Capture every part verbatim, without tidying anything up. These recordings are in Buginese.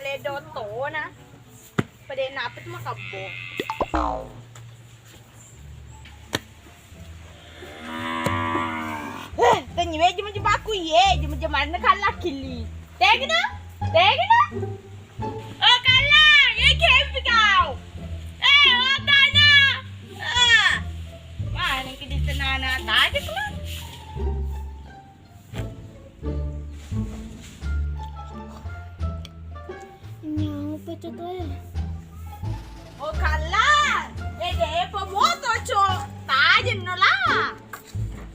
Edo tona. Pada napa tu makabbo. Eh, tanya we jema-jema aku ye, jema-jema na kala kili. Tegena? Tegena? Oh kala, ye kempi kau. Eh, otana. Ah. Mana kidi tenana tajak lah. Nyawa pecet wae. Oh kala, eh de pa moto co, tajenno la.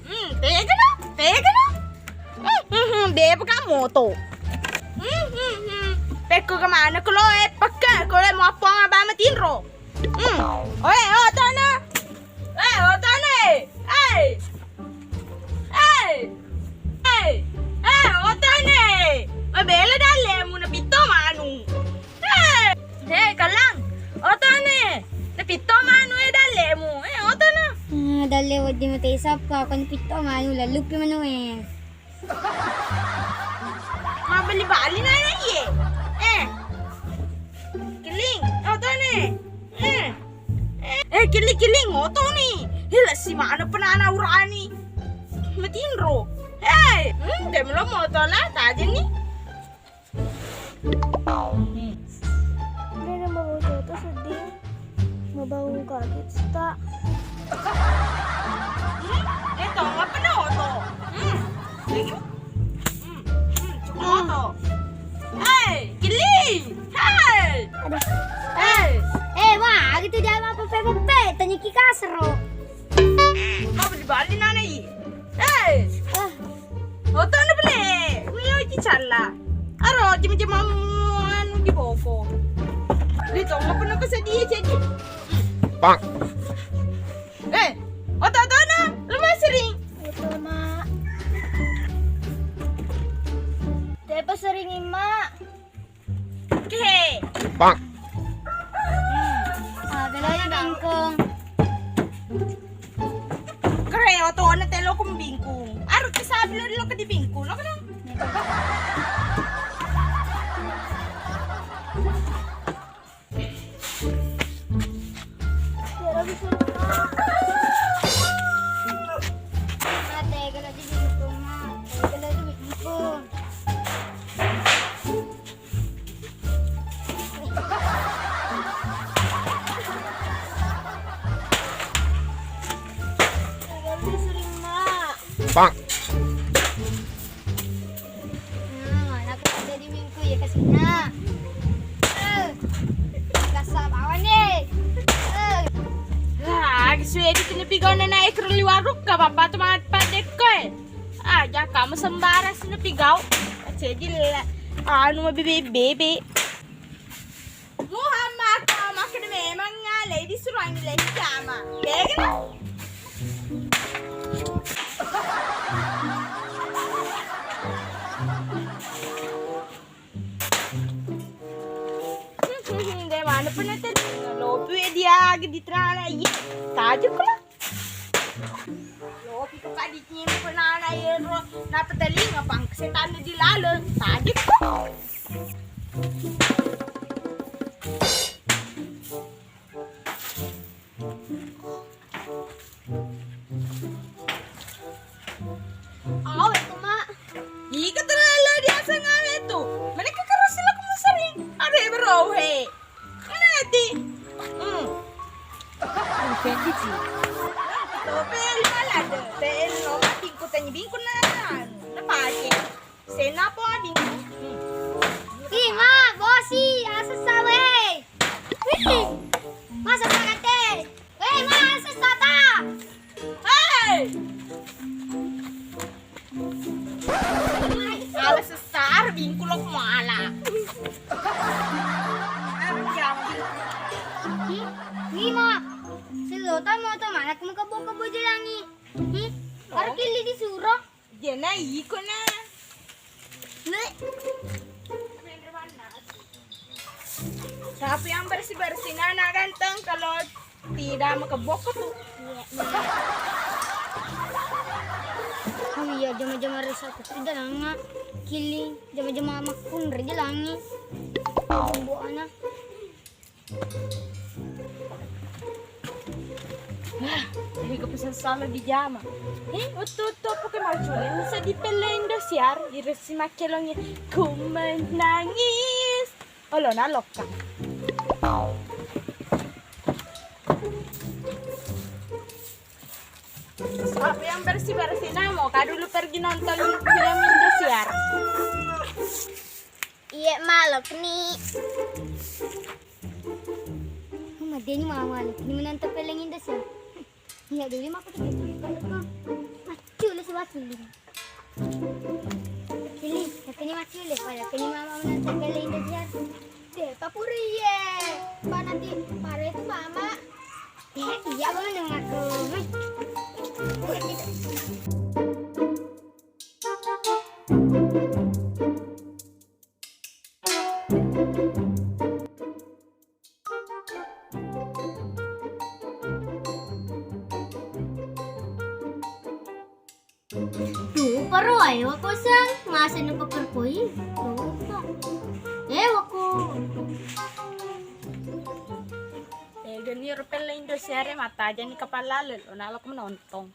Hmm, tegana, tegana. Hmm, hmm, hmm, de pa ka moto. Hmm, hmm, hmm. Pekko ke mana kelo e pekka, kelo mau apa ngaba matinro. Hmm. Oe, otana. Eh, otane. Eh. Eh. Eh. Eh, otane. Mabela dallemu na pitto manu. Eh. Eh, kallang. Otane. Na pitto manu e dallemu. Eh, otana. Eh, dalle wedding mate sappa, kon pitto manu, lallupi manu e. Mabbali-bali nana iye. Eh. Kiling, otone. Eh. Eh, eh, kiling, kiling, otoni. Eh, lasi mana penana urani. Matinro. Eh, hmm, de melo moto la tajeng ni. Ini nambah bau toto sedih. Mau bangun kaget sta. Eh, tong apa na oto? Hmm. Lagi. Hmm. Hmm. Cukup oto. Hei, Kili. Hei. Aduh. Hei. Eh, wah, gitu dia mah pepe-pepe. Tanya ki kasro. Mau beli-beli nana i. Hei. Ah. Otona bele, melo ci calla. Aro jema-jema anu di boko. Di tonga pernah kesedia jadi. Bang. Eh, oto-otona, lu masih ring. Oto, Mak. Depa sering, Mak. Oke. Bang. Hmm. Ah, bela di bingkung. Kere otona telo ku bingkung. Aru ki sablo lo ke di bingkung, lo ke dong. Tega lo di bingkung, Mak. Tega lo di bingkung. Bang. Hmm, mana aku jadi minggu ya kasihnya. Eh, rasa bawang nih. Eh. Ah, suwe di sini pigona naik ke liwaruk ke bapak teman pandek ke. Aja kamu sembarang sini pigau. Jadi la-, anu bebe bebe. Muhammad, kau makan memang ngalai disuruh angin lagi jama. Deh kan? Deh mana pernah tadi? Lopi dia lagi di terana iya. Tajuk lah. Lopi ke kadi nyimpen ana ero, napa telinga pang setan di laleng. Tajuk. Awe tu, Mak. Ika terlalu biasa ngawe tu. Mereka keras lah kamu sering. Ada yang berohe. Mana ati? Hmm. Tope lu ala de. Te lo mati ku tanyi bingkun na. Na pake. Sena po abing. Hmm. Ih, ma, bosi, asessa we. Wih. Masa sakate. Weh, ma, asessa ta. Hei. Ala sesar bingkung lo mala. Ih, ih, ma. Selota moto mana kamu kebo-kebo jelangi. Ih, parkir di suro. Jena iko na. Tapi yang bersih-bersih anak ganteng, kalau tidak makebok tu. Oh iya, jama-jama rasa tu tidak langa. Kili, jama-jama makun reja langi. Bumbu ana. Wah, ini kepesan selalu dijama. Hei, utu-utu apa ke macule? Bisa dipele Indosiar, iresi makelongnya. Ku menangis. Olo, nalokka. Siapa yang bersih-bersih? Namo, kak dulu pergi nonton film Indosiar. Iya, malok ni. Oh, madeni mama ni. Ini menonton film Indosiar. Iya, dulu mah aku tuh gitu. Macul si wakil. Cili, katanya Mas Yul, pada kini mama menonton Bella Indosiar. Deh, papuri ye. Pak nanti marah itu mama. Ya, iya, mama nang aku. Dupa ro, ayo kosang, masa na pakerkoi. Dupa. Eh, wako. Eh, geni ro pelle Indosiar e, mata aja ni kapal lalel, ona lo menonton.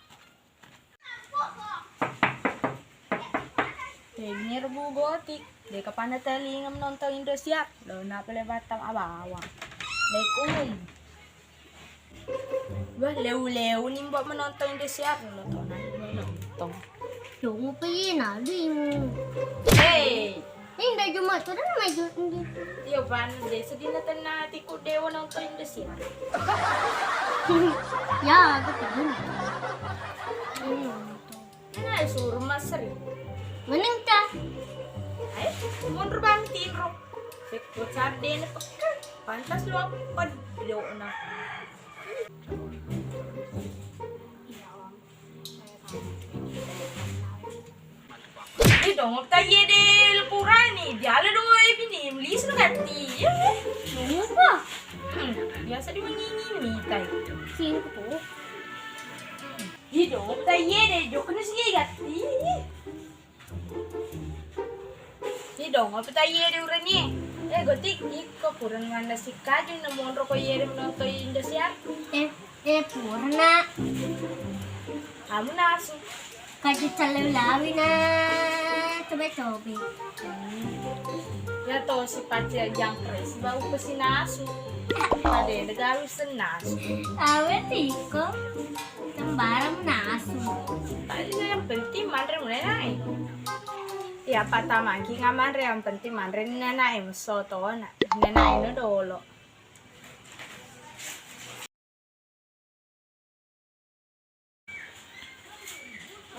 Tegi ro Bu Gotik, de kapana telinga menonton Indosiar, lo na pele batam abawang. Lekum. Wah, leu-leu ni mbok menonton Indosiar, lo tona menonton. Dong pe na dimu. Hei. Inda juma tu dan maju. Iyo, pan de sedina tenna tiku dewa nonton Indosiar. Ya, aku tahu. Ini nonton. Nah, suruh Mas Ri. Meneng ta? Ayo, mundur bang tinro. Sekko cardene pekka. Pantas lo apa dona. Eh, dong, apa tayye de lepurani? Diala dong, eh, bini, melis no kati. Lupa. Hmm, biasa di mengingini tai. Sini ku. Ih, dong, apa tayye de, jokna sigi gatti. Ih, dong, apa tayye de urani? Eh, Gotik, iko purana manna sikaju na monro ko iye de menonton Indosiar. Eh, eh, purana. Kamu nasu. Kaju callau-lawi na cobe-cobe. Hmm. Ya to, si pace jangkrik, si bau pesi nasu. Ade, de garu senasu. Awe tiko. Sembarang nasu. Tadi yang penting manre mulai naik. Ya, patama ki ngamanre, yang penting manre ni naik, mesoto na. Naik no dolo.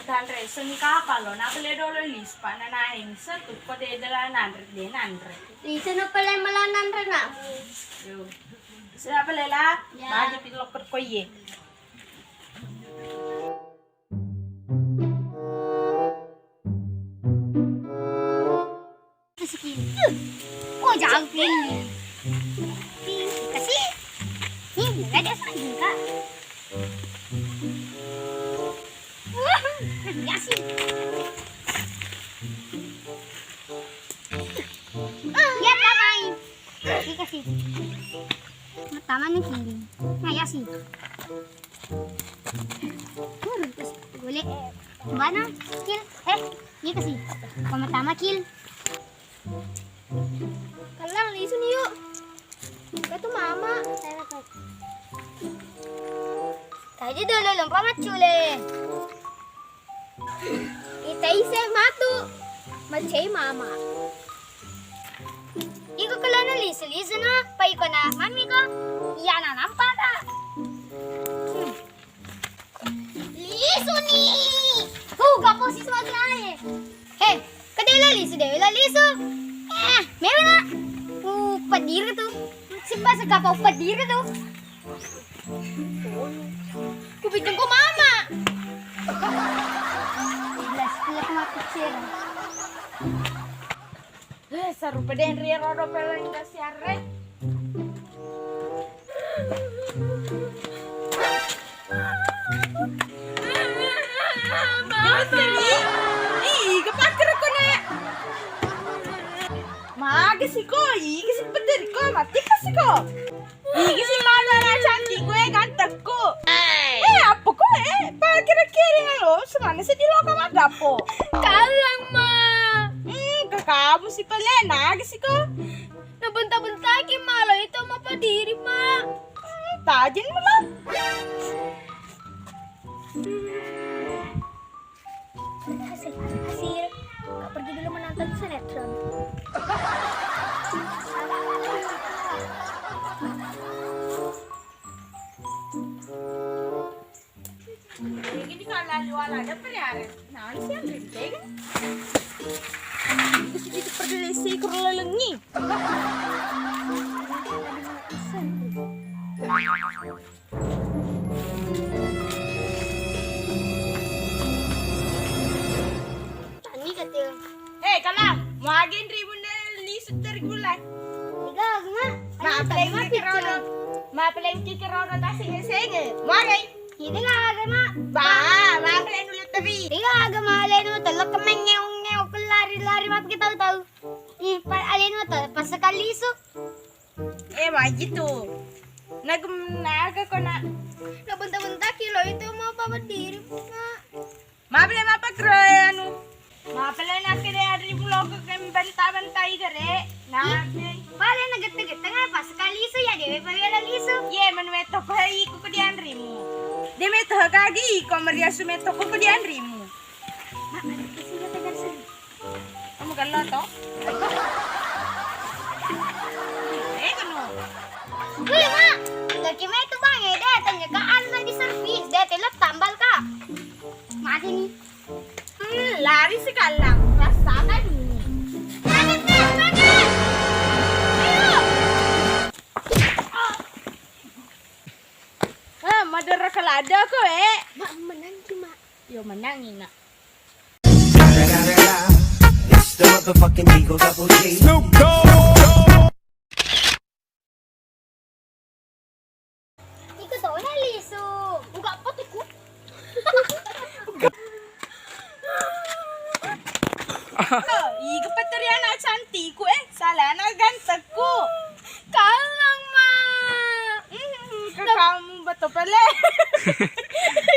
Tanre seni kapal lo, na pele dolo lis, pa na naik, setu ko de dela nanre, de nanre. Itu no pele mela nanre na. Yo. Sudah pele la, ya. Baju pilok ko iye. Sikit. Oh, jauh ini. Kasih. Ini enggak ada sangka. Wah, kasih. Ya, tamai. Ini kasih. Pertama nih sini. Nah, ya sih. Boleh. Mana? Kil. Eh, ini kasih. Pertama kil. Kallang lisu ni yuk. Katu mama. Tadi dulu lompat macule. Ita ise matu. Macei mama. Iko kelana lisu-lisu na, pa iko na mami ko. Iya na nampa ta. Hmm. Lisu ni. Hu, kapo si suami ae. He, kedela lisu, dewela lisu. Eh, mewena. Uh, pedire tu. Si pas kapo pedire tu. Ku bitung ko mama. Jelas pula kemati cera. Eh, sarupa denri rodo pele Indosiar e. Ih, kepaker ko, Nek. Maga sih ko, ih, ke Ko. Iki si malu anak cantik gue gantekku. Eh, apa ko, eh? Pakira-kira lo, semana sedih lo kamu gapo. Kallang, Ma. Hmm, ke kamu si pele, nagi si ko. Nabentak-bentaki, Ma, lo itu mau apa diri, Ma? Hmm, tajin lo. Hasil, hasil. Kak pergi dulu menonton sinetron. Ini kalau lalu ala ada apa ya? Nah, ini sih yang gede kan? Itu sedikit pergi si kurang lengi. Tani kecil. Eh, kalang, mau agen ribun dari lisu tergulai. Tiga, Ma. Ma, pelengki kerono. Ma, pelengki kerono tasing senge. Mau agen? Ini kagak, Ma. Ba, ma, peleng dulu teri. Tiga, kagak, Ma, lenu telok kemeng ngeong ngeong lari-lari, ma, kita tahu. Ih, pa-, alenu tuh pas sekali isu. Eh, wajib tuh. Nagem naga kona. Nabentak-bentak kilo itu mau apa berdiri, Ma? Mapele mapa kro anu. Mapele nakke de adri muloke kem benta-bentai gere. Naga. Pale nagette-gette ngapa sekali isu ya dewe pawela lisu. Ye menu metto ko iku ko dianrimu. De metto kagi iko meriasu metto ko dianrimu. Ma, ada kesini kita garis. Kamu gelo to? Eh, kenu. Wih, Ma. Lagi mai tu Bang, eh, dia tanya ke anu lagi servis, dia telep tambal, Kak. Mati nih. Hmm, lari si Kallang. Rasakan ini. Mana, Kak? Mana? Ayo. Ah, madara kalada ko, eh. Ma, menang ki, Ma. Yo, menang, Ina. It's the motherfucking Eagle Double G. Iko tona lisu. Uga apa tuh, Ku? Iga peteri anak cantik.